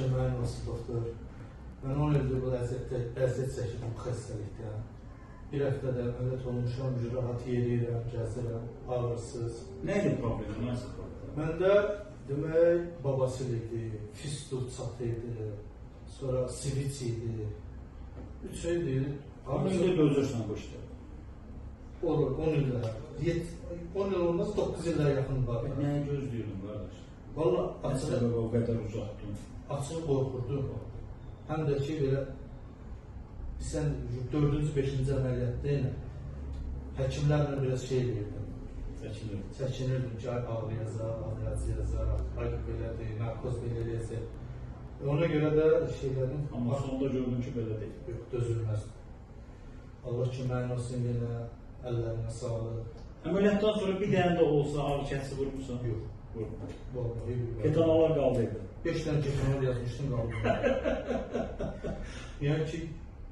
köməyin olsun doktor. Mən 10 ildir bu əziyyət çəkirəm bu xəstəlikdən. Bir həftədə əməliyyat olmuşam, rahat yeriyirəm, gəzirəm, ağrısız. Nə idi problemi? Nə isə problemi? Məndə demək babasil idi, fistul çatı idi, sonra siviç idi. 3 ay idi. 10 ildir dözürsən bu işdə. Olur, 10 illər. 10 il olmaz, 9 illər yaxın var. Nəyi gözləyirdin qardaş? Valla Nə açıq, səbəbə o qədər uzatdın? açıq qorxurdum. Həm də ki, belə sən 4-cü, 5-ci əməliyyatda ilə həkimlərlə biraz şey eləyirdim. Çəkinirdim. Çəkinirdim ki, ay ağrıyacaq, ağrıyacaq, ay belədir, narkoz belə eləyəcək. Ona görə də şeylərin Amma sonda gördün ki, belə deyil. yox, dözülməz. Allah köməyin olsun yenə, əllərinə sağlıq. Əməliyyatdan sonra bir dənə də olsa ağrı kəsici vurmusan? Yox, Vurma. vallahi bilmirəm. Ketanallar qaldı evdə. 5 dənə ketanol yazmışdım, qaldı. Yəni ki,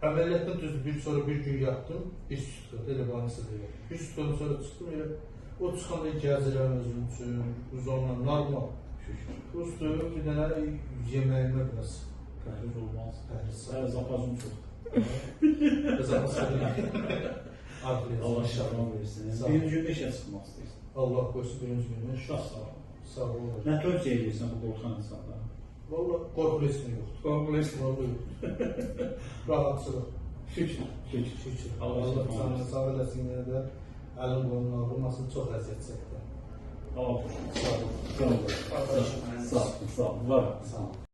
əməliyyatdan düz bir sonra bir gün yatdım, bir sutka, elə banisi deyil. Bir sutkadan sonra çıxdım, elə o çıxanda gəzirəm özüm üçün, uzanla, normal. Şükür. Prosto bir dənə yeməyimə biraz Pəhriz olmaz. pəhriz. Hələ zapasın çox. Zapas Arxayın. Allah şəfa versin. Sağ ol. Birinci gündə işə çıxmaq istəyirsən. Allah qoysun birinci gündən. Çox sağ ol. Sağ olun. Nə tövsiyə edirsən bu qorxan insanlara? Valla qorxulu heç nə yoxdur. Qorxulu heç Vallahi yoxdur. Rahatçılıq. Şükür. Şükür. Şükür. Allah Allah şəfa canını versin. sağ eləsin yenə də. Əlim qolum ağrımasın, çox əziyyət çəkdim. Allah korusun. Sağ olun. Sağ ol. Qardaşım, Sağ ol. Sağ ol. Var. Sağ olun.